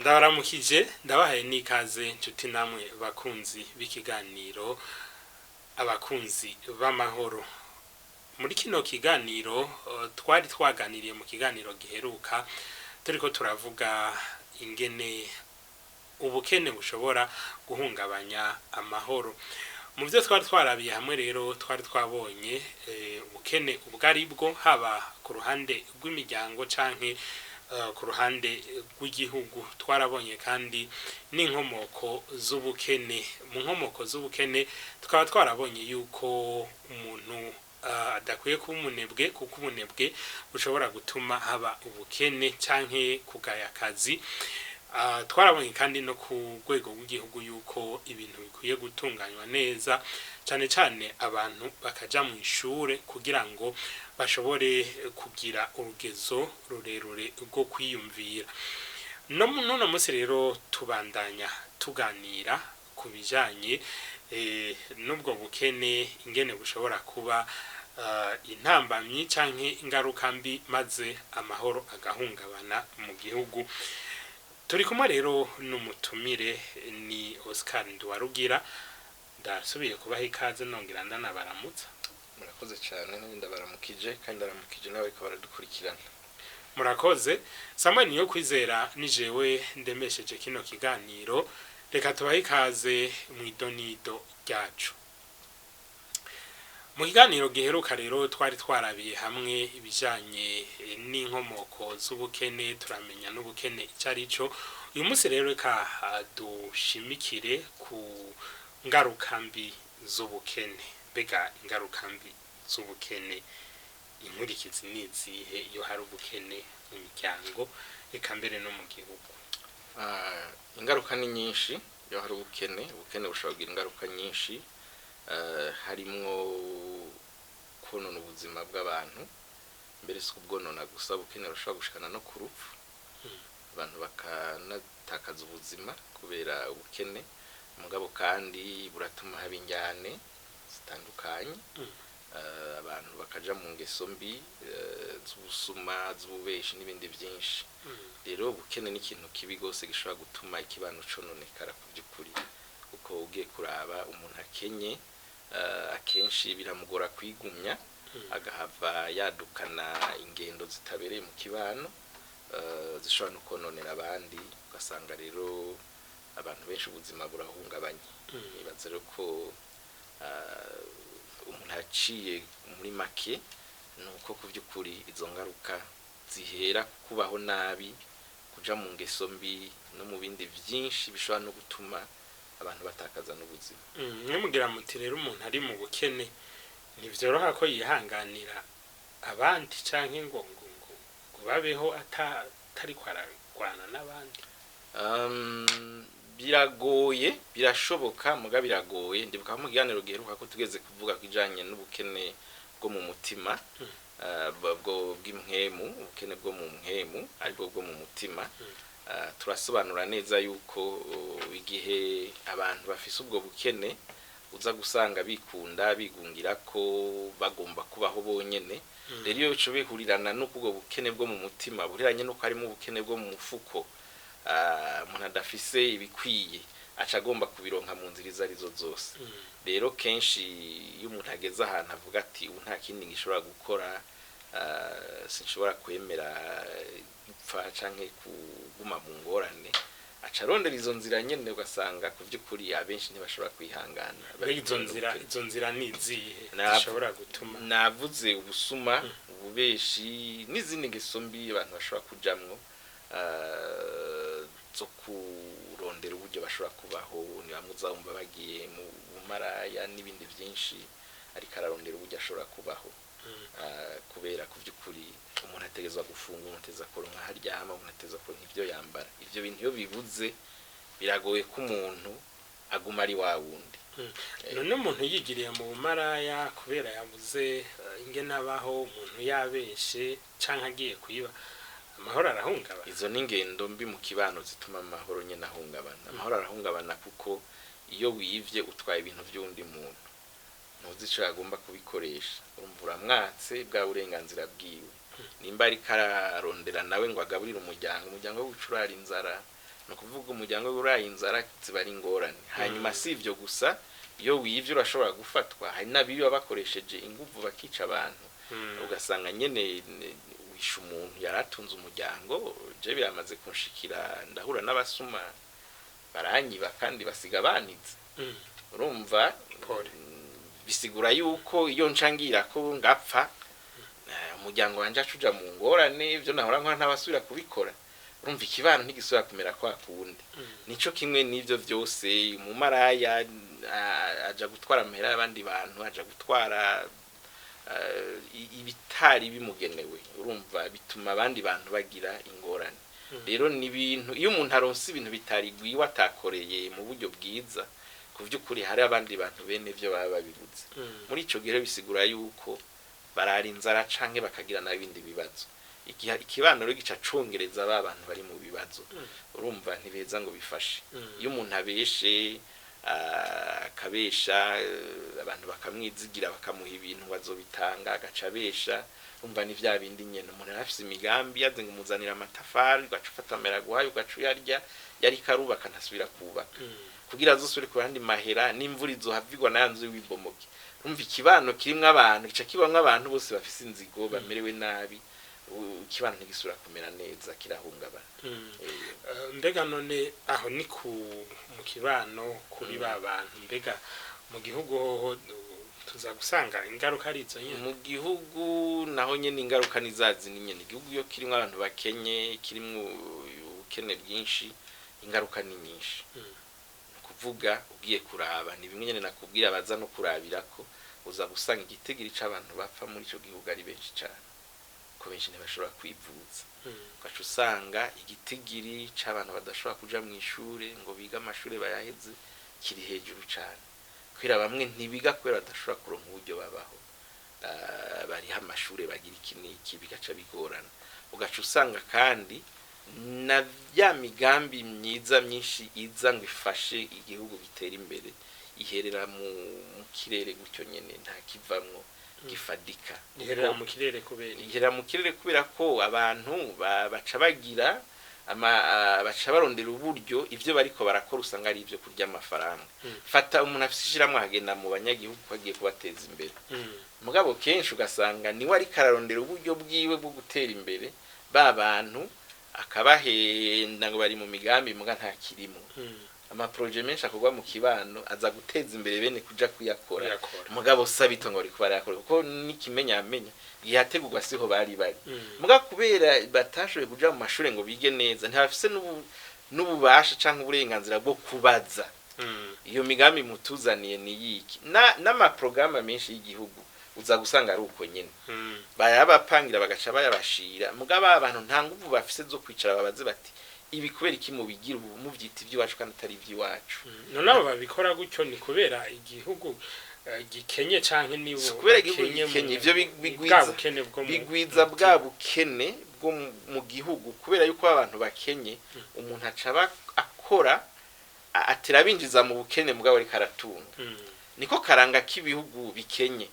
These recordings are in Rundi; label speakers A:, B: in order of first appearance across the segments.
A: Ndabaramukije, ndabahaye n'ikaze nshuti namwe bakunzi b'ikiganiro Abakunzi b'Amahoro. Muri kino kiganiro twari twaganiriye mu kiganiro giheruka, turiko turavuga ingene ubukene bushobora guhungabanya amahoro. Mu vyo twari twarabiye hamwe rero, twari twabonye ubukene ubwo ari bwo, haba ku ruhande rw'imiryango canke ku ruhande rw'igihugu. Twarabonye kandi n'inkomoko z'ubukene. Mu nkomoko z'ubukene tukaba twarabonye yuko umuntu adakwiye kuba umunebwe, kuko ubunebwe bushobora gutuma haba ubukene canke kugaya akazi. Twarabonye kandi no ku rwego rw'igihugu yuko ibintu bikwiye gutunganywa neza, cane cane abantu bakaja mu ishure kugira ngo bashobore kugira urugezo rurerure rwo kwiyumvira. No n'uno munsi rero tubandanya tuganira ku bijanye n'ubwo bukene, ingene bushobora kuba intambamyi canke ingaruka mbi, maze amahoro agahungabana mu gihugu. Turi kumwe rero n'umutumire, ni Oscar Nduwarugira. Ndasubiye kubaha ikaze, nongera ndanabaramutsa.
B: Murakoze cyane, nanjye ndabaramukije kandi ndaramukije n'abariko baradukurikirana.
A: Murakoze. Samuel Niyo Kwizera ni jewe ndemesheje kino kiganiro. Reka tubahe ikaze mu idonido ryacu. Mu kiganiro giheruka rero twari twarabiye hamwe ibijanye n'inkomoko z'ubukene, turamenya n'ubukene ico ari cyo. Uyu munsi rero reka dushimikire ku ngaruka mbi z'ubukene. Mbega ingaruka mbi z'ubukene, inkurikizi ni izihe iyo hari ubukene mu miryango, eka mbere no mu gihugu?
B: Ingaruka ni nyinshi iyo hari ubukene. Ubukene bushobora kugira ingaruka nyinshi, harimwo konona ubuzima bw'abantu. Mbere si kubwonona gusa, ubukene bushobora gushikana no ku rupfu, abantu bakanatakaza ubuzima kubera ubukene. Mugabo kandi buratuma haba injyane zitandukanye, abantu bakaja mu ngeso mbi z'ubusuma, z'ububeshi n'ibindi byinshi. Rero ubukene ni ikintu kibi gose gishobora gutuma ikibano cononekara ku by'ukuri, kuko ugiye kuraba umuntu akenye, akenshi biramugora kwigumya, agahava yadukana ingendo zitabereye mu kibano, zishobora no kononera abandi, ugasanga rero abantu benshi ubuzima burahungabanye. Nibaza rero ko umuntu aciye muri make ni uko ku by'ukuri izo ngaruka zihera ku kubaho nabi, kuja mu ngeso mbi no mu bindi byinshi bishobora no gutuma abantu batakaza n'ubuzima.
A: Mwe mugira muti rero umuntu ari mu bukene ntivyoroha ko yihanganira abandi canke ngo babeho atariko ararwana n'abandi.
B: Biragoye, birashoboka muga biragoye. Ndibuka mu kiganiro giheruka ko tugeze kuvuga kijanye n'ubukene bwo mu mutima, bwo bw'impwemu, ubukene bwo mu mpwemu aribwo bwo mu mutima. Turasobanura neza yuko igihe abantu bafise ubwo bukene uza gusanga bikunda, bigungira ko bagomba kubaho bonyene. Rero iyo bico bihurirana n'uko ubwo bukene bwo mu mutima buhuriranye n'uko harimo ubukene bwo mu mufuko, umuntu adafise ibikwiye aca agomba kubironka mu nzira izo arizo zose. Rero kenshi iyo umuntu ageze ahantu avuga ati: "Ubu nta kindi gishobora gukora, sinshobora kwemera gupfa canke kuguma mu ngorane", aca arondera izo nzira nyene, ugasanga ku vy'ukuri abenshi ntibashobora kwihangana.
A: Mbega izo nzira, izo nzira ni izihe zishobora gutuma?
B: Navuze ubusuma, ububeshi n'izindi ngeso mbi abantu bashobora kujamwo, zo kurondera uburyo bashobora kubaho. Ni bamwe uzabumva bagiye mu bumaraya n'ibindi byinshi, ariko ararondera uburyo ashobora kubaho. Kubera ku by'ukuri umuntu ategerezwa gufunga, umuntu ategerezwa kuronka aho aryama, umuntu ategerezwa kuronka ibyo yambara. Ivyo bintu iyo bibuze biragoye ko umuntu aguma ari wa wundi.
A: None umuntu yigiriye mu bumaraya kubera yabuze ingene abaho, umuntu yabeshe canke agiye kwiba, amahoro arahungabana?
B: Izo ni ingendo mbi mu kibano zituma amahoro nyene ahungabana. Amahoro arahungabana kuko iyo wivye utwaye ibintu vy'undi muntu, ntuzi ico yagomba kubikoresha. Urumva uramwatse bwa burenganzira bwiwe. Nimba ariko ararondera nawe ngo agaburire umuryango, umuryango we uca urara inzara. Ni ukuvuga umuryango uraye inzara ziba ari ingorane. Hanyuma si ibyo gusa, iyo wivye urashobora gufatwa. Hari n'abiba bakoresheje inguvu bakica abantu, ugasanga nyene wishe umuntu yari atunze umuryango. Je biramaze kunshikira, ndahura n'abasuma baranyiba kandi basiga banitse. Urumva,
A: Pole.
B: bisigura yuko iyo ncangira ko ngapfa, umuryango wanje aca uja mu ngorane, ivyo nahora nkora ntabasubira kubikora. Urumva, ikibano ntigisubira kumera kwa kundi. Nico kimwe n'ivyo vyose, umumaraya aja gutwara amahera y'abandi bantu, aja gutwara ibitari bimugenewe. Urumva, bituma abandi bantu bagira ingorane. Rero ni ibintu, iyo umuntu aronse ibintu bitari gwiwe, atakoreye mu buryo bwiza, ku vy'ukuri hari abandi bantu bene vyo baba babibuze. Muri ico gihe rero bisigura yuko barara inzara canke bakagira n'ibindi bibazo. Igihe ikibano rero gica congereza ba bantu bari mu bibazo. Urumva, ntibeza ngo bifashe. Iyo umuntu abeshe, akabesha, abantu bakamwizigira, bakamuha ibintu ngo azobitanga, agaca abesha. Urumva, ni vya bindi nyene, umuntu yari afise imigambi, yaze ngo umuzanire amatafari, ugaca ufata amahera aguhaye ugaca uyarya, yariko arubaka ntasubira kubaka kugira azosubire ku yandi mahera, n'imvura izohavigwa na ya nzu yibomoke. Urumva, ikibano kirimwo abantu gica kibamwo abantu bose bafise inzigo, bamerewe nabi. Ikibano ntigisubira kumera neza, kirahungabana.
A: Mbega none aho ni ku mu kibano kuri ba bantu, mbega mu gihugu hoho tuza gusanga ingaruka ari izo nyene?
B: Mu gihugu naho nyene ingaruka nizazi ni nyene. Igihugu iyo kirimwo abantu bakenye, kirimwo ubukene bwinshi, ingaruka ni nyinshi. Ni ukuvuga ugiye kuraba, ni bimwe nyene nakubwira baza no kurabirako, uza gusanga igitigiri c'abantu bapfa muri ico gihugu ari benshi cane, ko benshi ntibashobora kwivuza. Ugaca usanga igitigiri c'abantu badashobora kuja mu ishure ngo bige amashure bayaheze kiri hejuru cane, kubera bamwe ntibiga kubera badashobora kuronka uburyo babaho. Bariha amashure, bagira iki n'iki, bigaca bigorana. Ugaca usanga kandi na ya migambi myiza myinshi iza ngo ifashe igihugu gitera imbere iherera mu kirere gutyo nyene, nta kivamwo gifadika.
A: Iherera mu kirere kubera iki?
B: Iherera mu kirere kubera ko abantu baca bagira baca barondera uburyo ivyo bariko barakora usanga ari ivyo kurya amafaranga. Fata umuntu afise ishirahamwe akagenda mu banyagihugu ko agiye kubateza imbere, mugabo kenshi ugasanga niwe ariko ararondera uburyo bwiwe bwo gutera imbere, ba bantu akabahenda ngo bari mu migambi, muga nta kirimo. Amaproje menshi akorwa mu kibano aza guteza imbere bene kuja kuyakora,
A: Kuyakora.
B: mugabo sabito ngo bariko barayakora, kuko n'ikimenyamenya igihategurwa siho bari bari. Muga kubera batashoboye kuja mu mashure ngo bige neza, ntibafise n'ububasha canke uburenganzira bwo kubaza iyo migambi mutuzaniye ni yiki. N'amaprograma menshi y'igihugu uza gusanga ari uko nyene, bayabapangira bagaca bayabashira, mugabo abantu nta nguvu bafise zo kwicara babaze bati ibi kubera iki mubigira ubu, muvyita ivy'iwacu kandi atari ivy'iwacu?
A: None abo babikora gutyo ni kubera igihugu gikenye canke nibo
B: Si kubera igihugu
A: bakenye
B: gikenye, ivyo
A: bwa bukene bwo
B: bigwiza bwa bukene bwo mu gihugu, kubera yuko abantu bakenye, umuntu aca akora atera abinjiza mu bukene, mugabo ariko aratunga. Niko karanga k'ibihugu bikenye,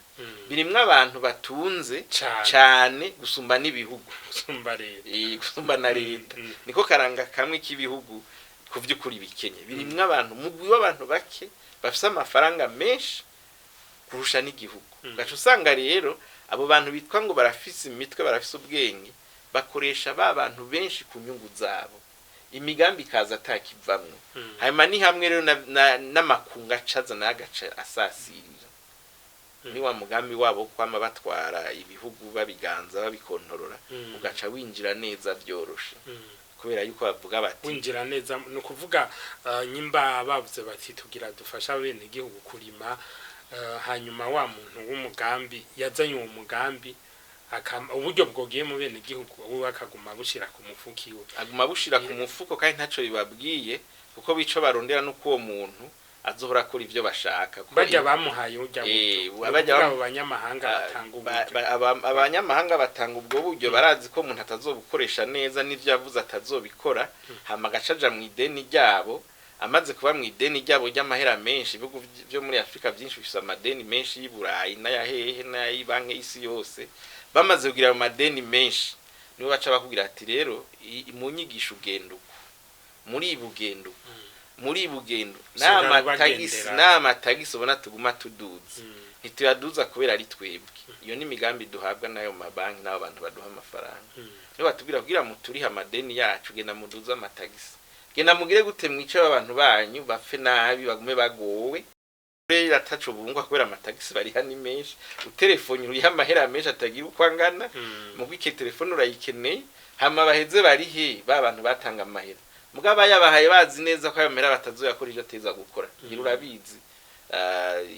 B: birimwo abantu batunze
A: cane
B: cane gusumba n'ibihugu,
A: gusumba leta.
B: Gusumba na leta. Niko karanga kamwe k'ibihugu ku vy'ukuri bikenye, birimwo abantu, mugwi w'abantu bake bafise amafaranga menshi kurusha n'igihugu. Ugaca usanga rero abo bantu bitwa ngo barafise imitwe, barafise ubwenge, bakoresha ba bantu benshi ku nyungu zabo, imigambi ikaza atakivamwo. Hanyuma ni hamwe rero n'amakungu acaza nayo agaca asasirira. Ni wa mugambi wabo wo kwama batwara ibihugu, babiganza, babikontorora, ugaca winjira neza vyoroshe, kubera yuko bavuga bati
A: winjira neza ni ukuvuga nyimba bavuze bati tugira dufasha bene igihugu kurima, hanyuma wa muntu w'umugambi yazanye uwo mugambi uburyo bwogiye mu bene igihugu, we akaguma bushira ku mufuki we.
B: Aguma bushira ku mufuko kandi ntaco bibabwiye, kuko bico barondera nuko uwo muntu azohora akora ivyo bashaka. Kuko
A: barya bamuhaye urya buryo. Ni
B: barya
A: ukuvuga abo banyamahanga batanga uburyo.
B: Abanyamahanga batanga ubwo buryo barazi ko umuntu atazobukoresha neza, n'ivyo yavuze atazobikora, hama agaca aja mu ideni ryabo. Amaze kuba mu ideni ryabo ry'amahera menshi, ibihugu vyo muri Afurika vyinshi bifise amadeni menshi y'i Burayi n'ayahehe n'ay'ibanki y'isi yose. Bamaze kugira ayo madeni menshi, nibo baca bakubwira ati rero mu nyigisho ugenda uko. Muri Bugendo, muri Bugendo
A: Usanga
B: n'amatagisi,
A: bagendera.
B: N'amatagisi ubona tuguma tuduza, ntituyaduza kubera ari twebwe. Iyo ni imigambi duhabwa n'ayo mabanki n'abo bantu baduha amafaranga. Niyo batubwira kugira muturihe amadeni yacu, genda muduze amatagisi, genda mugire gute, mwice abantu banyu bapfe nabi, bagume bagowe. Rero ataco bungwa kubera amatagisi bariha ni menshi. Utelefone uriha amahera menshi atagira uko angana. Mu bwike telefone urayikeneye, hama baheze barihe ba bantu batanga amahera, mugabo bayabahaye bazi neza ko ayo mahera batazoyakora ivyo ateza gukora. Ngira urabizi,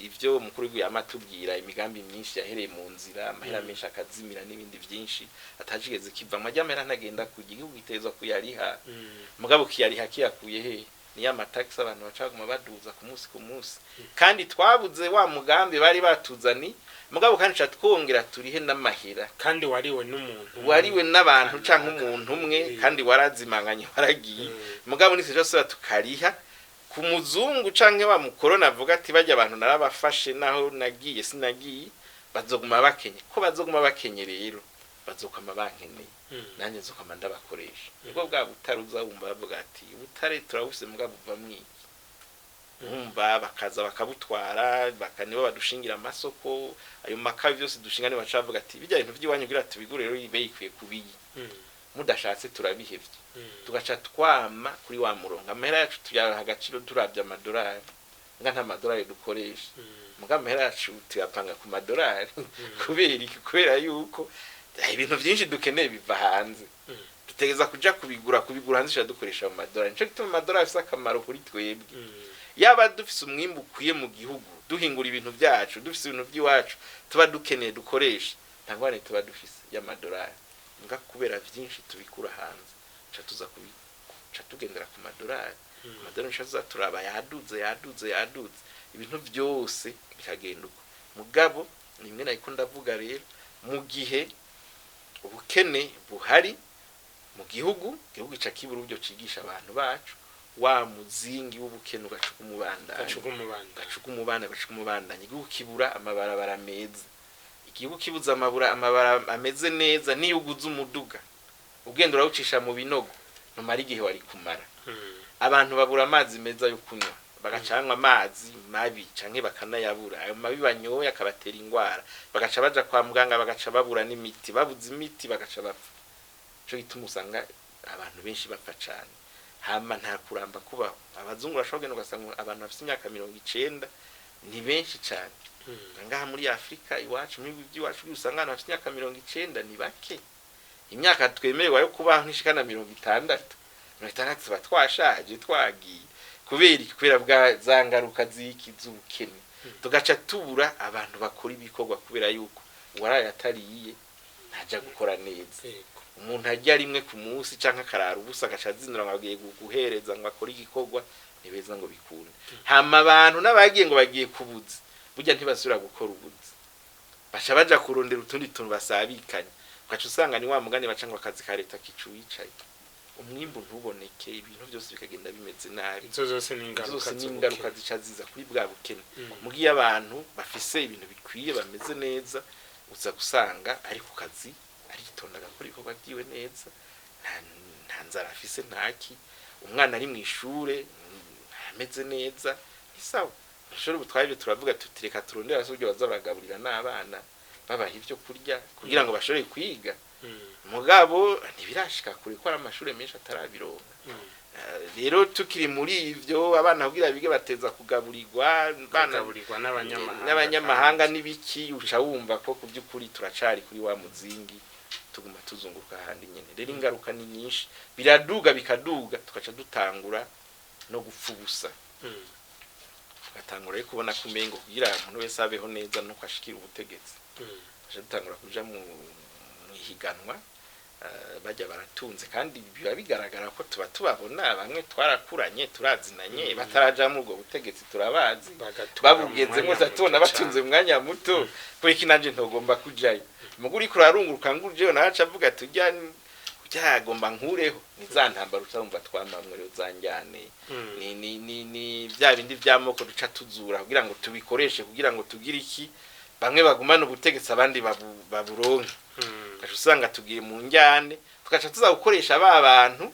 B: ivyo umukuru w'igihugu yama atubwira, imigambi myinshi yahereye mu nzira, amahera menshi akazimira n'ibindi vyinshi atacigeze kivamwo. Arya mahera ntagenda ku gihugu, gitezwa kuyariha. Mugabo kiyariha kiyakuye he? Niyo amatagisi abantu baca baguma baduza ku munsi ku munsi, kandi twabuze wa mugambi bari batuzani. Mugabo kandi ca twongera turihe n'amahera
A: kandi wariwe n'umuntu.
B: Wariwe n'abantu canke
A: Kanaka.
B: umuntu umwe, kandi warazimanganye, waragiye. Mugabo nise cyose tukariha ku muzungu canke wa mukorona avuga ati bajya abantu narabafashe, naho nagiye sinagiye, bazoguma bakenye. Ko bazoguma bakenye rero bazokwama bankeneye, nanjye nzokwama ndabakoresha. Nibwo bwa butare uza wumva bavuga ati ubutare turabufise, mugabo buva mwiki? Wumva bakaza bakabutwara, nibo badushingira amasoko, ayo makabi byose dushinga. Niba baca bavuga ati bijya bintu by'iwanyu kugira tubigure rero ibe ikwiye kubiyi, mudashatse turabihevye. Tugaca twama kuri wa murongo. Amahera yacu tuyaha agaciro turabye amadolari, nga nta madolari dukoresha. Muga amahera yacu tuyapanga ku madolari. Kubera iki? Kubera yuko ibintu byinshi dukeneye biva hanze, dutegereza kuja kubigura hanze, tuca dukoresha mu madolari. Nico gituma amadolari afise akamaro kuri twebwe. Yaba dufise umwimbu ukwiye mu gihugu, duhingura ibintu byacu, dufise ibintu by'iwacu tuba dukeneye dukoresha, nta ngorane tuba dufise y'amadolari. Nga kubera vyinshi tubikura hanze, ca tuza kubi ca tugendera ku madolari. Amadolari nico tuza turaba yaduze, yaduze, yaduze, ibintu byose bikagenda uko. Mugabo nimwe nariko ndavuga rero, mu gihe ubukene buhari mu gihugu, igihugu ca kibura uburyo cigisha abantu bacu, wa muzingi w'ubukene ugacuka umubandanya.
A: Gacuga umubanda.
B: Gacuka umubanda, gacuka umubandanya. Igihugu kibura amabarabara meza, igihugu kibuze amabura amabara ameze neza, niyo uguze umuduga ugenda urawucisha mu binogo, ntumara igihe wari kumara. Abantu babura amazi meza yo kunywa, bagacanywa amazi mabi canke bakanayabura. Ayo mabi banyoye akabatera ingwara, bagaca baja kwa muganga, bagaca babura n'imiti. Babuze imiti bagaca bapfa. Ico gituma usanga abantu benshi bapfa cane, hama nta kuramba kubaho. Abazungu bashobora kugenda ugasanga abantu bafite imyaka 90 ni benshi cane. Ngaha muri Afurika iwacu, mu bihugu by'iwacu, usanga abantu bafite imyaka 90 ni bake. Imyaka twemererwa yo kubaho ntishikana 60. 60 tuba twashaje, twagiye. Kubera iki? Kubera bwa za ngaruka z'iki? Z'ubukene. Tugaca tubura abantu bakora ibikorwa, kubera yuko uwaraye atariye ntaja gukora neza. Umuntu arya rimwe ku munsi canke akarara ubusa, agaca azinura ngo agiye guhereza ngo akore igikorwa, ntibeza ngo bikunde. Hama abantu n'abagiye ngo bagiye kubuzi, burya ntibasubira gukora ubuzi, baca baja kurondera utundi tuntu basabikanye. Ugaca usanga ni wa mugani baca ngo akazi ka leta kica uwicaye, umwimbu ntuboneke, ibintu byose bikagenda bimeze nabi.
A: Izo zose ni ingaruka
B: Zose ni
A: z'ubukene.
B: ingaruka zica ziza kuri bwa bukene. Mugiye abantu bafise ibintu bikwiye, bameze neza, uza gusanga ari ku kazi, aritonda, agakora ibikorwa byiwe neza, nta nzara afise, ntaki. Umwana ari mu ishure, ameze neza, ni sawa. Mw'ishure ubu twari turavuga tuti reka turondere uburyo baza baragaburira n'abana, babaha ivyo kurya kugira ngo bashobore kwiga. Mugabo ntibirashika kure ko ari amashure menshi atarabironka. Rero tukiri muri ivyo, abana kugira bige bateza kugaburirwa abana
A: Kugaburirwa n'abanyamahanga.
B: N'abanyamahanga n'ibiki. Uca wumva ko ku by'ukuri turacari kuri wa muzingi, tuguma tuzunguruka ahandi nyene. Rero ingaruka ni nyinshi, biraduga bikaduga, tugaca dutangura no gupfa ubusa. Tugatangura rero kubona ko umengo kugira umuntu wese abeho neza nuko ashikira ubutegetsi. Tugaca dutangura kuja mu ihiganwa. Bajya baratunze, kandi biba bigaragara ko tuba tubabona, bamwe twarakuranye, turazinanye, bataraja muri ubwo butegetsi turabazi.
A: Bagatura
B: Babugezemo
A: mu mwanya
B: tubona
A: muto
B: batunze
A: cane.
B: mu mwanya muto, kubera iki nanje ntogomba kujayo? Mugu uriko urarunguruka ngo ujeyo, nawe aca avuga ati ujya ujya nkureho. Ni za ntambara uca wumva twamamwe rero, za njyane. Ni bya bindi by'amoko duca tuzura kugira ngo tubikoreshe, kugira ngo tugire iki? Bamwe bagumane ubutegetsi, abandi baburonke. Ugaca usanga tugiye mu njyane, tugaca tuza gukoresha ba bantu.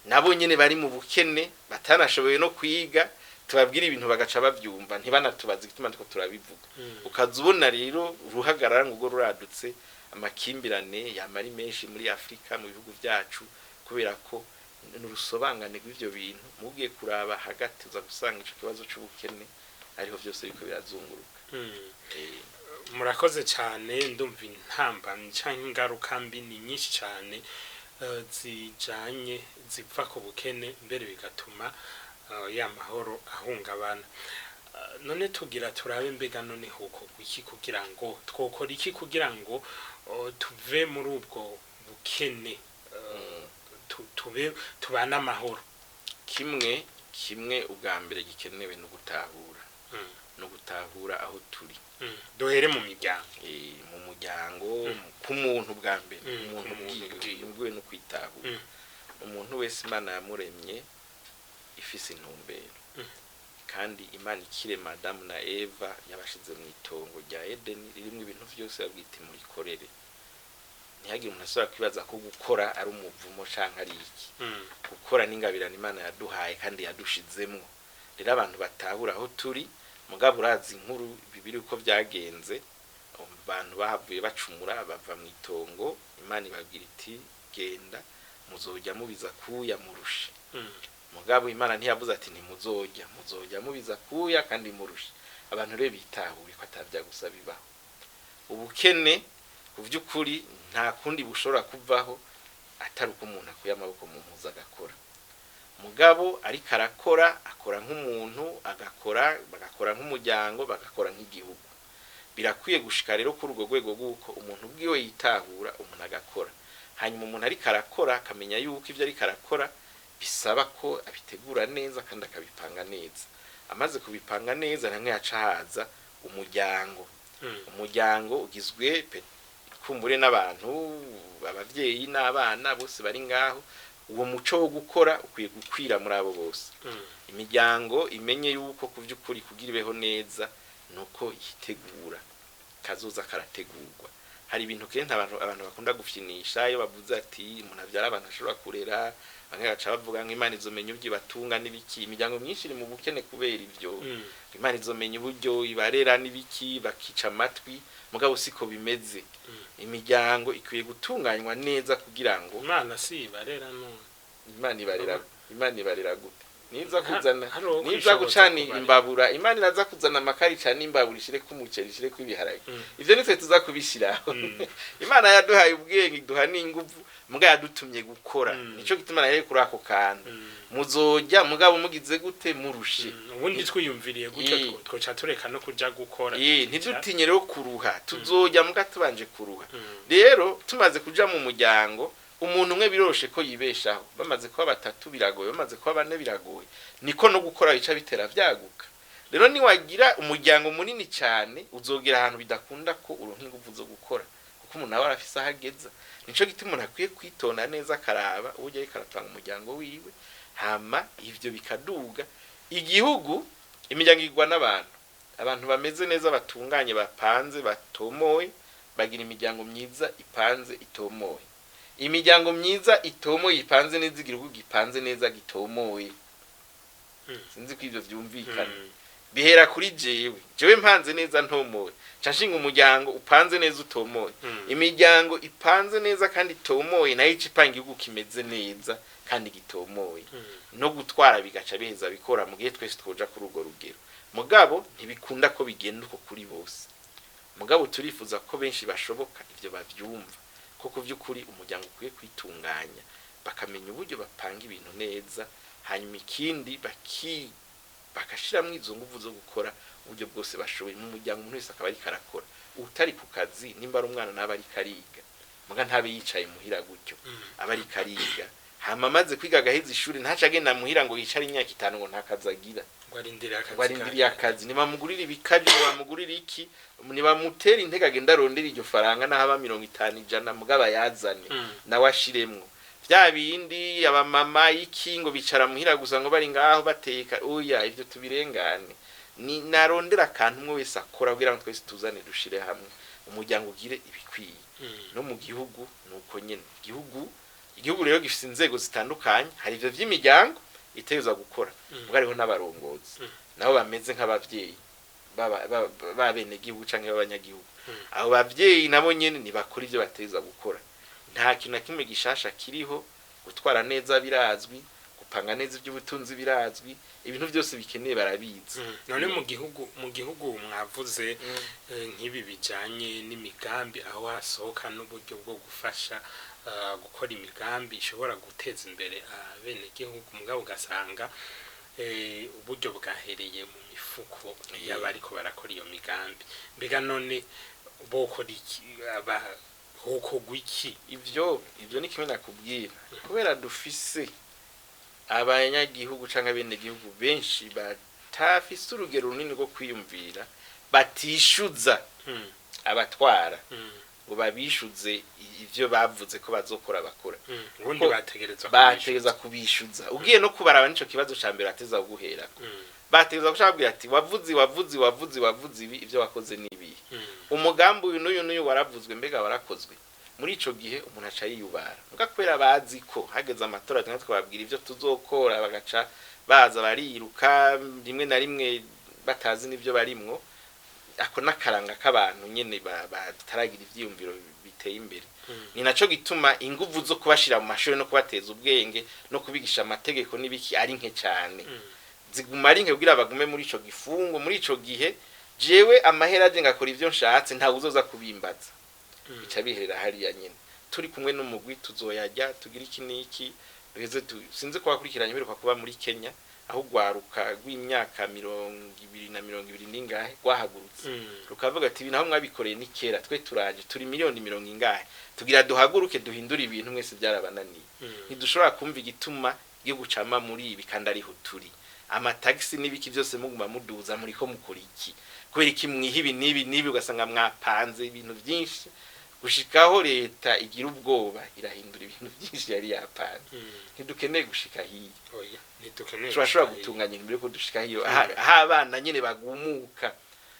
B: Nabo nyene bari mu bukene, batanashoboye no kwiga, tubabwira ibintu bagaca bavyumva, ntibanatubaze igituma turiko turabivuga. Ukaza ubona rero uruhagarara ngo urwo ruradutse, amakimbirane yama ari menshi muri Afurika, mu bihugu byacu, kubera ko n'urusobanane rw'ivyo bintu. Mugiye kuraba hagati, uza gusanga ico kibazo c'ubukene ariho vyose biriko birazunguruka.
A: Murakoze cyane. Ndumva intambamyi canke ingaruka mbi ni nyinshi cyane, zijanye ziva ku bukene, mbere bigatuma ya mahoro ahungabana. None tugira turabe, mbega none hokorwa iki kugira ngo, twokora iki kugira ngo tuve muri ubwo bukene, tube tubane amahoro?
B: Kimwe ubwa mbere gikenewe no gutahura, no gutahura aho turi.
A: Duhere mu miryango.
B: Mu muryango, ku muntu bwa mbere, umuntu
A: ku muntu
B: ubwiwe,
A: ubwiwe.
B: Ubwiwe no kwitahura. Umuntu wese Imana yamuremye ifise intumbero. Kandi Imana ikirema Adamu na Eva, yabashize mu itongo rya Edeni ririmo ibintu vyose, babwita murikorere. Ntihagire umuntu asubira kwibaza ko gukora ari umuvumo canke ari iki. Gukora n'ingabirano Imana yaduhaye kandi yadushizemwo. Rero abantu batahura aho turi. Mugabo urazi inkuru bibiri uko byagenze, abantu bahavuye bacumura, bava mu itongo. Imana ibabwira iti: "Genda, muzojya mubiza kuya murushe." Mugabo Imana ntiyavuze ati ntimuzojya, muzojya mubiza kuya kandi murushe. Abantu rero bitahure ko atavya gusa bibaho. Ubukene ku by'ukuri nta kundi bushobora kuvaho atari uko umuntu akuye amaboko mu mpuzu agakora. Mugabo ariko arakora, akora nk'umuntu, agakora, bagakora nk'umuryango, bagakora nk'igihugu. Birakwiye gushika rero kuri urwo rwego rw'uko umuntu ubwiwe yitahura, umuntu agakora. Hanyuma umuntu ariko arakora akamenya yuko ibyo ariko arakora bisaba ko abitegura neza kandi akabipanga neza. Amaze kubipanga neza, namwe haca haza umuryango. Umuryango ugizwe kumbure n'abantu, abavyeyi n'abana bose bari ngaho. Uwo muco wo gukora ukwiye gukwira muri abo bose. Imiryango imenye yuko ku by'ukuri kugira ibeho neza nuko yitegura, kazoza karategurwa. Hari ibintu kenshi abantu bakunda gufyinisha iyo bavuze ati umuntu avyara abantu ashobora kurera, bamwe baca bavuga ngo Imana izomenya uburyo ibatunga n'ibiki. Imiryango myinshi iri mu bukene kubera ivyo. Imana izomenya uburyo ibarera n'ibiki, bakica amatwi. Mugabo siko bimeze. Imiryango ikwiye gutunganywa neza kugira ngo
A: Imana si ibarera none?
B: Imana ibarera, Imana ibarera gute? Niza kuzana
A: hari uwo
B: niza
A: kwishoboza
B: gucana
A: kubarera.
B: imbabura, Imana iraza kuzana amakara, icana imbabura, ishireko umuceri, ishireko ibiharage. Ivyo nitwe tuza kubishiraho. Imana yaduhaye ubwenge, iduha n'inguvu, muga yadutumye gukora. Nico gituma nahere kuri ako kantu: muzojya, mugabo mugize gute? Murushe.
A: Ubundi twiyumviriye gutyo, twoca tureka no kuja gukora.
B: Ntidutinye rero kuruha. Tuzojya muga tubanje kuruha. Rero tumaze kuja mu muryango, umuntu umwe biroroshe ko yibeshaho, bamaze kuba batatu biragoye, bamaze kuba bane biragoye. Niko no gukora bica bitera vyaguka. Rero niwagira umuryango munini cyane, uzogera ahantu bidakunda ko uronka inguvu zo gukora, kuko umuntu aba arafise aho ageza. Nico gituma umuntu akwiye kwitonda neza, akaraba uburyo ariko aratanga umuryango wiwe, hama ivyo bikaduga. Igihugu, imiryango igwa n'abantu. Abantu bameze neza, batunganye, bapanze, batomoye, bagira imiryango myiza ipanze itomoye. Imiryango myiza itomoye ipanze neza igihugu gipanze neza gitomoye. Sinzi ko ivyo vyumvikana. Bihera kuri jewe. Jewe mpanze neza ntomoye, nca nshinga umuryango upanze neza utomoye. Imiryango ipanze neza kandi itomoye nayo ica ipanga igihugu kimeze neza kandi gitomoye. No gutwara bigaca biheza bikora mu gihe twese twoja kuri urwo rugero. Mugabo ntibikunda ko bigenda uko kuri bose. Mugabo turifuza ko benshi bashoboka ivyo bavyumva ko ku vy'ukuri umuryango ukwiye kwitunganya, bakamenya uburyo bapanga ibintu neza. Hanyuma ikindi, bagashiramwo izo nguvu zo gukora uburyo bwose bashoboye mu muryango. Umuntu wese akaba ariko arakora, utari ku kazi, nimba ari umwana nabe ariko ariga, muga ntabe yicaye muhira gutyo. Aba ariko ariga, hama amaze kwiga agaheza ishuri, ntace agenda muhira ngo yicare imyaka 5 ngo nta kazi agira,
A: ngo arindire akazi.
B: Ngo arindiriye akazi. Nibamugurira ibikaju, bamugurira iki, nibamutere intege, agenda arondera iryo faranga, naho aba 50, 100, mugabo ayazane, nawe ashiremwo vya bindi. Abamama iki ngo bicara muhira gusa, ngo bari ngaho bateka, oya, ivyo tubirengane. Ni narondera akantu umwe wese akora kugira ngo twese tuzane dushire hamwe, umuryango ugire ibikwiye. No mu gihugu nuko nyene, igihugu Igihugu rero gifise inzego zitandukanye, hari ivyo vy'imiryango itegerezwa gukora, muga hariho n'abarongozi nabo bameze nk'abavyeyi b'abenegihugu canke b'abanyagihugu. Abo bavyeyi nabo nyene ntibakora ivyo bategerezwa gukora. Nta kintu na kimwe gishasha kiriho. Gutwara neza birazwi, gupanga neza iby'ubutunzi birazwi, ibintu byose bikeneye barabizi.
A: None mu gihugu mwavuze nk'ibi bijanye n'imigambi, aho hasohoka n'uburyo bwo gufasha gukora imigambi ishobora guteza imbere abenegihugu, mugabo ugasanga uburyo bwahereye mu mifuko y'abariko barakora iyo migambi. Mbega none bokora iki? Hokorwa iki?
B: Ivyo ni kimwe nakubwira, kubera dufise abanyagihugu canke abenegihugu benshi batafise urugero runini rwo kwiyumvira, batishuza abatwara ngo babishuze ivyo bavuze ko bazokora bakora.
A: Ubundi
B: Ko
A: bategerezwa
B: bategereza kubishuza. Ugiye no kubaraba, nico kibazo ca mbere bateza guherako. Bategereza gushaka ati: wavuze, wavuze, wavuze, wavuze ibi, ivyo wakoze nibi, umugambi uyu n'uyu n'uyu waravuzwe, mbega warakozwe? Muri ico gihe umuntu aca yiyubara. Muga kubera bazi ko hageze amatora tumwe twababwira ivyo tuzokora, bagaca baza bariruka, rimwe na rimwe batazi n'ivyo barimwo. Ako n'akaranga k'abantu nyene bataragira ivyiyumviro biteye imbere. Ni naco gituma inguvu zo kubashira mu mashuri no kubateza ubwenge no kubigisha amategeko n'ibiki ari nke cane, ziguma ari nke kugira bagume muri ico gifungo. Muri ico gihe jewe amahera aje ngakora ivyo nshatse, ntawe uzoza kubimbaza, bica biherera hariya nyene. Turi kumwe n'umugwi tuzoyajya tugira iki n'iki duheze sinzi ko wakurikiranye biruka kuba muri Kenya, aho ugwaruka rw'imyaka 20 na 20 n'ingahe rwahagurutse, rukavuga ati: "Ibintu aho mwabikoreye ni kera, twe turaje, turi miliyoni mirongo ingahe, tugira duhaguruke duhindure ibintu, mwese byarabananiye." Ntidushobora kumva igituma igihugu cama muri ibi kandi ariho turi. Amatagisi n'ibiki byose muguma muduza, muriko mukora iki? Kubera iki mwiha ibi n'ibi n'ibi? Ugasanga mwapanze ibintu byinshi gushikaho leta igira ubwoba, irahindura ibintu byinshi yari yapanze. Ntidukeneye gushika hiyo.
A: Oya, ntidukeneye
B: Turashobora
A: gushika hiyo.
B: gutunganya ibintu ko dushika hiyo, aho abana nyene bagumuka.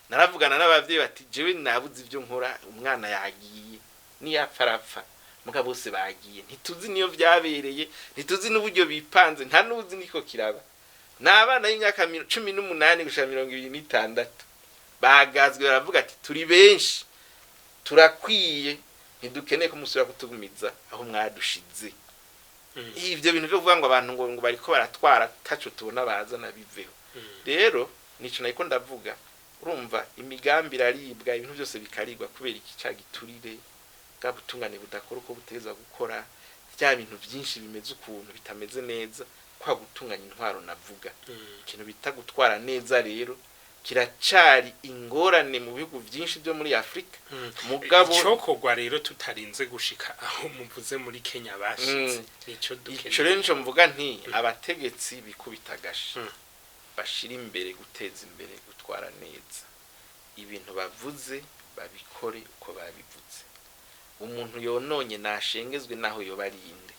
B: Naravugana n'abavyeyi bati: "Jewe nabuze ibyo nkora, umwana yagiye, niyapfa arapfa, muga bose bagiye, ntituzi niyo vyabereye, ntituzi n'uburyo bipanze, nta n'uzi niko kiraba." Ni abana b'imyaka 18 gushika 26 bagazwe, baravuga ati: "Turi benshi, turakwiye, ntidukeneye ko musubira kutugumiza aho mwadushize." Ivyo bintu byo kuvuga ngo abantu ngo bariko baratwara taco tubona bazana, biveho. Rero nico nariko ndavuga. Urumva imigambi iraribwa, ibintu byose bikaribwa. Kubera iki? Ca giturire, bwa butungane budakora uko butegerezwa gukora, bya bintu byinshi bimeze ukuntu bitameze neza, kwa gutunganya intwaro navuga. Ikintu bita gutwara neza rero kiracari ingorane mu bihugu byinshi byo muri Afurika. Mugabo
A: Icokorwa rero tutarinze gushika aho muvuze muri Kenya bashitse, nico
B: ico
A: dukeneye.
B: Rero nico mvuga nti abategetsi bikubita agashi, bashira imbere guteza imbere gutwara neza. Ibintu bavuze babikore uko babivuze. Umuntu yononye nashengezwe naho yoba arinde,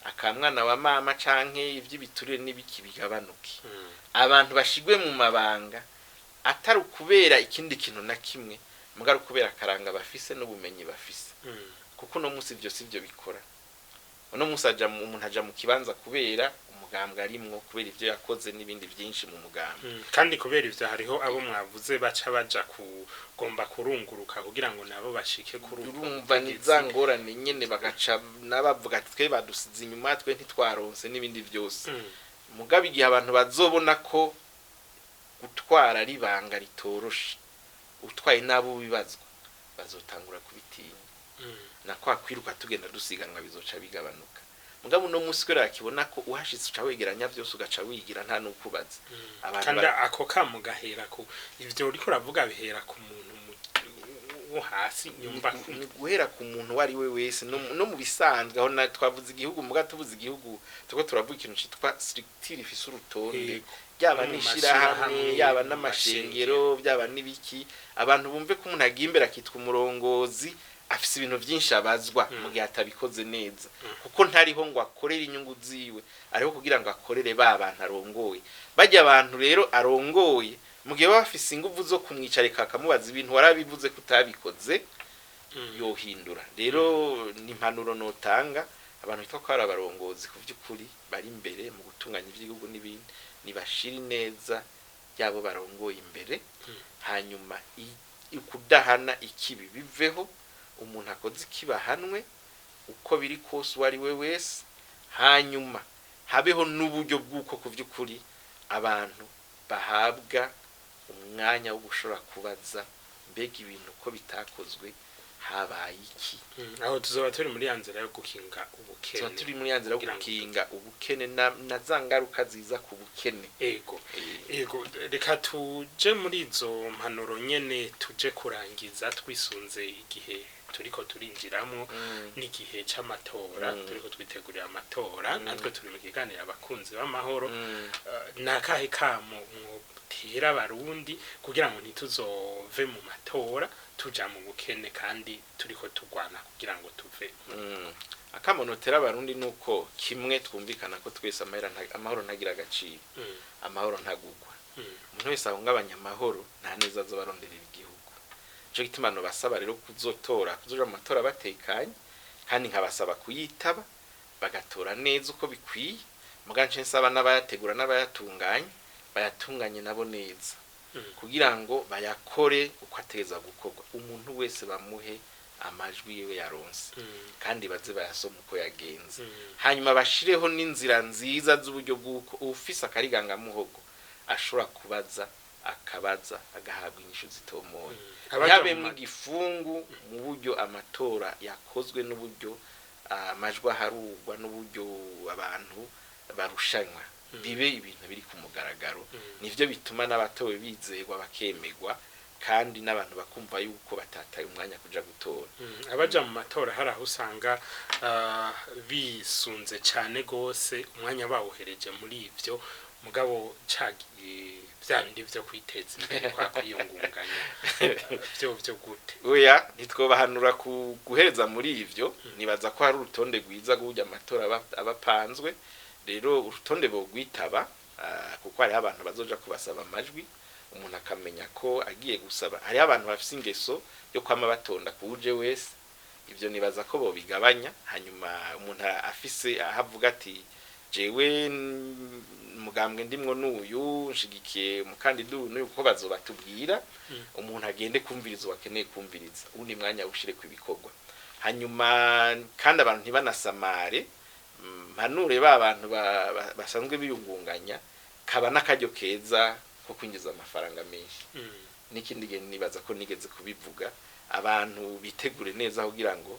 B: akamwana wa mama canke ivy'ibiturire n'ibiki bigabanuke. Abantu bashigwe mu mabanga atari ukubera ikindi kintu na kimwe, mugabo ari ukubera akaranga bafise n'ubumenyi bafise, kuko uno munsi ivyo sivyo bikora. Uno munsi umuntu aja mu kibanza kubera umugambwe arimwo, kubera ivyo yakoze n'ibindi vyinshi mu mugambwe.
A: Kandi kubera ivyo hariho abo mwavuze baca baja kugomba kurunguruka kugira ngo nabo bashike kuri ubwo
B: Urumva ni
A: butegetsi.
B: za ngorane nyene, bagaca n'abavuga ati: "Twe badusize inyuma, twe ntitwaronse", n'ibindi vyose. Mugabo igihe abantu bazobona ko gutwara ari ibanga ritoroshe, utwaye n'abo bibazwa, bazotangura kubitinya. Na kwa kwiruka tugenda dusiganwa bizoca bigabanuka. Mugabo uno munsi kubera bakibona ko uhashitse uca wegeranya vyose, ugaca wigira nta n'ukubaza, abantu
A: Kandi ako kamo gahera ku ivyo uriko uravuga, bihera ku muntu wo hasi nyumva.
B: Ni guhera ku muntu uwo ari we wese, no mu bisanzwe aho na twavuze igihugu, muga tuvuze igihugu turiko turavuga ikintu citwa structure ifise urutonde, byaba
A: No mu
B: n'ishirahamwe,
A: mashirahamwe,
B: yaba
A: mu
B: n'amashengero, byaba n'ibiki. Abantu bumve ko umuntu agiye imbere akitwa umurongozi afise ibintu vyinshi abazwa mu gihe atabikoze neza, kuko ntariho ngo akorere inyungu ziwe, ariho kugira ngo akorere ba bantu arongoye. Bajya abantu rero arongoye, mu gihe baba bafise inguvu zo kumwicarika akamubaza ibintu: "Warabivuze ko utabikoze", yohindura. Rero ni impanuro notanga. Abantu bitwa ko ari abarongozi ku vy'ukuri bari imbere mu gutunganya ivy'igihugu n'ibindi, nibashira ineza yabo barongoye imbere, hanyuma ukudahana ikibi biveho, umuntu akoze ikibi ahanwe uko biri kose, uwo ari we wese. Hanyuma habeho n'uburyo bw'uko ku vy'ukuri abantu bahabwa umwanya wo gushobora kubaza: mbega ibintu ko bitakozwe, habaye iki?
A: Aho tuzoba turi muri ya nzira yo gukinga ubukene.
B: Tuba turi muri ya nzira yo
A: Kugira ngo
B: gukinga ubukene na za ngaruka ziza ku bukene.
A: Ego. Ego, reka tuje muri izo mpanuro nyene, tuje kurangiza twisunze igihe turiko turinjiramo, n'igihe c'amatora. Turiko twitegurira amatora, natwe turi mu kiganiro Abakunzi b'Amahoro. Ni akahe kamo mwotera Abarundi kugira ngo ntituzove mu matora tuja mu bukene, kandi turiko turwana kugira ngo tuve
B: Akamo notera Abarundi nuko kimwe twumvikana ko twese amahoro ntagira agaciro, amahoro ntagugwa. Umuntu wese ahungabanya amahoro nta neza azoba aronderera igihugu. Ico gituma nobasaba rero kuzotora, kuzoja mu matora batekanye, kandi nkabasaba kuyitaba bagatora neza uko bikwiye. Muga nce nsaba n'abayategura n'abayatunganya, bayatunganye nabo neza, kugira ngo bayakore uko ategerezwa gukorwa, umuntu wese bamuhe amajwi yiwe yaronse, kandi baze bayasoma uko yagenze. Hanyuma bashireho n'inzira nziza z'uburyo bw'uko uwufise akarigangamuhogo ashobora kubaza, akabaza agahabwa inyishu zitomoye.
A: Abaja mu
B: Ntihabemwo igifungu mu buryo amatora yakozwe n'uburyo amajwi aharurwa n'uburyo abantu barushanywa, bibe ibintu biri ku mugaragaro. Nivyo bituma n'abatowe bizerwa, bakemegwa, kandi n'abantu bakumva yuko batataye umwanya kuja gutora.
A: Abaja mu matora hari aho usanga bisunze cane gose, umwanya bawuhereje muri ivyo, mugabo ca bya bindi vyo kwiteza imbere, kwa kwiyungunganya, vyo gute?
B: Oya, ntitwobahanura ku guhereza muri ivyo. Nibaza ko hari urutonde rwiza rw'uburyo amatora aba apanzwe. Rero urutonde bogwitaba, kuko hariho abantu bazoja kubasaba amajwi, umuntu akamenya ko agiye gusaba. Hariho abantu bafise ingeso yo kwama batonda kuwuje wese, ivyo nibaza ko bobigabanya. Hanyuma umuntu afise aho avuga ati: jewe mugambwe ndimwo n'uyu, nshigikiye umukandida uyu n'uyu, kuko bazobatubwira. Umuntu agende kumviriza uwakeneye kumviriza, uwundi mwanya awushire ku ibikorwa. Hanyuma kandi abantu ntibanasamare. Mpanure ba bantu basanzwe biyungunganya, kaba n'akaryo keza ko kwinjiza amafaranga menshi. N'ikindi gihe nibaza ko nigeze kubivuga, abantu bitegure neza kugira ngo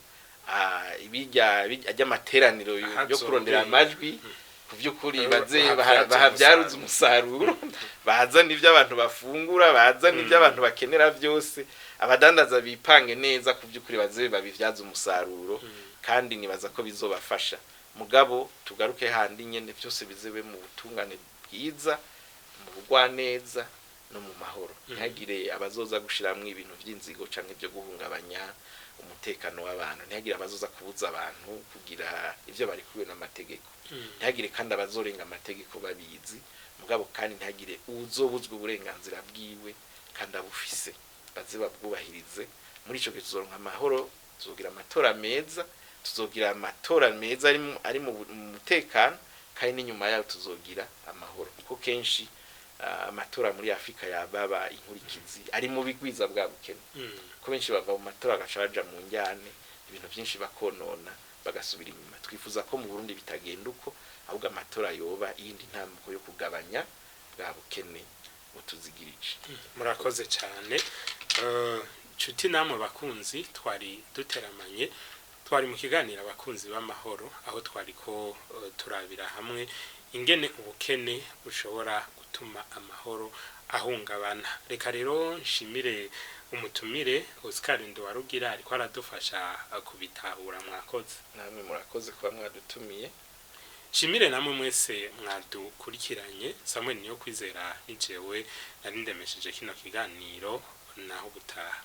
B: ibijya ry'amateraniro yo
A: Ahazobe.
B: kurondera amajwi ku by'ukuri baze
A: bahabyaze
B: bahabyaruze umusaruro, bazana ibyo abantu bafungura, bazana ibyo abantu bakenera byose, abadandaza bipange neza, ku by'ukuri baze babibyaze umusaruro. Kandi nibaza ko bizobafasha. Mugabo tugaruke handi nyene, byose bizebe mu butungane bwiza, mu bugwaneza no mu mahoro. Ntihagire abazoza gushiramwo ibintu vy'inzigo canke byo guhungabanya umutekano w'abantu, ntihagire abazoza kubuza abantu kugira ivyo bari kumwe n'amategeko, ntihagire kandi abazorenga amategeko babizi. Mugabo kandi ntihagire uwuzobuzwa uburenganzira bwiwe kandi abufise, baze babwubahirize. Muri ico gihe tuzoronka amahoro, tuzogira amatora meza, tuzogira amatora meza ari mu mutekano, kandi n'inyuma yayo tuzogira amahoro, kuko kenshi amatora muri Afurika yababa inkurikizi ari mu bigwiza bwa bukene, ko benshi bava mu matora bagaca baja mu njyane, ibintu byinshi bakonona, bagasubira inyuma. Twifuza ko mu Burundi bitagenda uko, ahubwo amatora yoba iyindi ntambuko yo kugabanya bwa bukene butuzigirije.
A: Murakoze cyane. Nshuti namwe bakunzi twari duteramanye, twari mu kiganiro Abakunzi b'Amahoro, aho twari ko turabira hamwe ingene ubukene bushobora gutuma amahoro ahungabana. Reka rero nshimire umutumire Oscar Nduwarugira ariko aradufasha kubitahura. Mwakoze.
B: Namwe murakoze kuba mwadutumiye.
A: Nshimire namwe mwese mwadukurikiranye. Samuel Niyo Kwizera ni jewe nari ndemesheje kino kiganiro. Naho gutaha.